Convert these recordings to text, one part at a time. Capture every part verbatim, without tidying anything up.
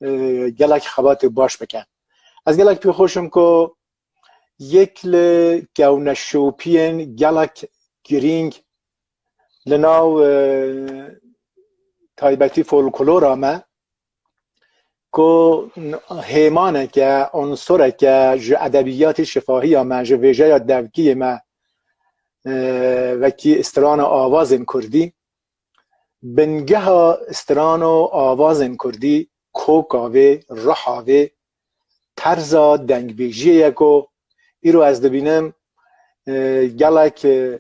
e, gelek xebatê baş bikin. Ez gelek pê xweş im ku yek li kewneşopiyên gelek girîng li nav, e, taybetî folklora me, ku hêmaneke, unsureke ji edebiyatê şifahiya me, ji vêjeya devkiyê me, e, wekî strana awazên kurdî, bingeha stran û awazên kurdî, koka vê, ruha vê, terza dengbêjiyê ye ku îro ez dibînim, e, gelek, e,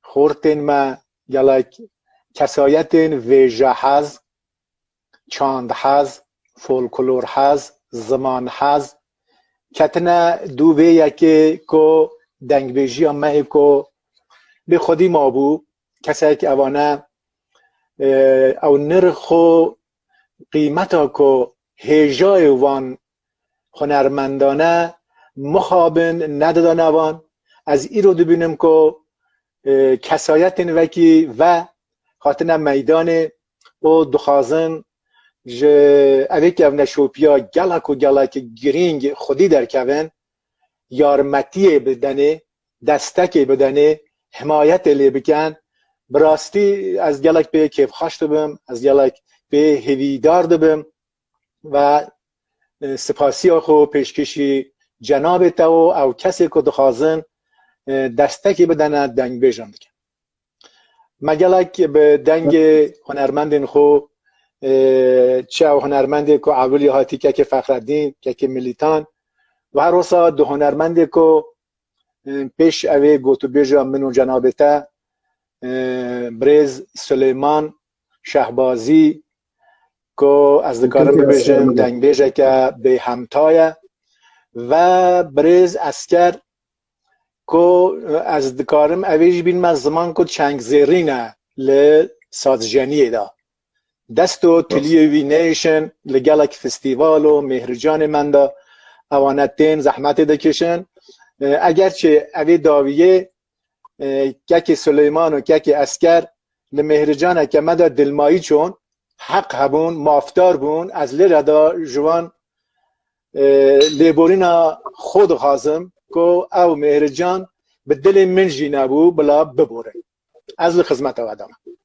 xortên me, gelek kesayetên vêjehez, çandhez, folklorhez, zimanhez ketine dû vê yekê ku dengbêjiya me ê ku bê xwedî mabû, kesek evane, e, ew nirx û qîmeta ku hêjayê wan hunermendane mixabin nedidane wan. Ez îro dibînim ku, e, kesayetên wekî ve hatine meydanê û dixwazin ji evê kevneşopiya gelek û gelek girîng xwedî derkevin, yarmetiyê bidenê, destekê bidenê, himayetê lê bikin. Bi rastî ez gelek pê kêfxweş dibim, ez gelek pê hêvîdar dibim ve, e, sipasiya xwe pêşkêşî cenabê te û ew kesê ku dixwazin, e, destekê bidene dengbêjan dikin. Me gelek bi dengê hunermendên xwe, e, çi ew hunermendê ku ewilî hatî kekê Fexredîn, kekê Milîtan, û her wisa du hunermendê ku, e, pêş ew ê gotûbêja min û cenabê te, e, birêz Silêman Şehbazî, ku ez dikarim bibêjim dengbêjeke bêhemta ye, ve birêz Esker, ku ez dikarim evê jî bînime ziman ku çengzêrîn e li sazjeniyê de. Dest û tiliyê wî neyêşin li gelek festîval û mêhricanê menda, ewane tên zehmetê dikişin. E, egerçê evê dawiyê, e, kekê Suleyman û kekê Esker li mêhricaneke me de dilmayî çûn, heq hebûn, mafdar bûn, ez lê re de ji wan, e, lêborîna xwe dixwazim ku ew mêhrican bi dilê min jî nebû, bila biborin. Ez li xizmeta we de me.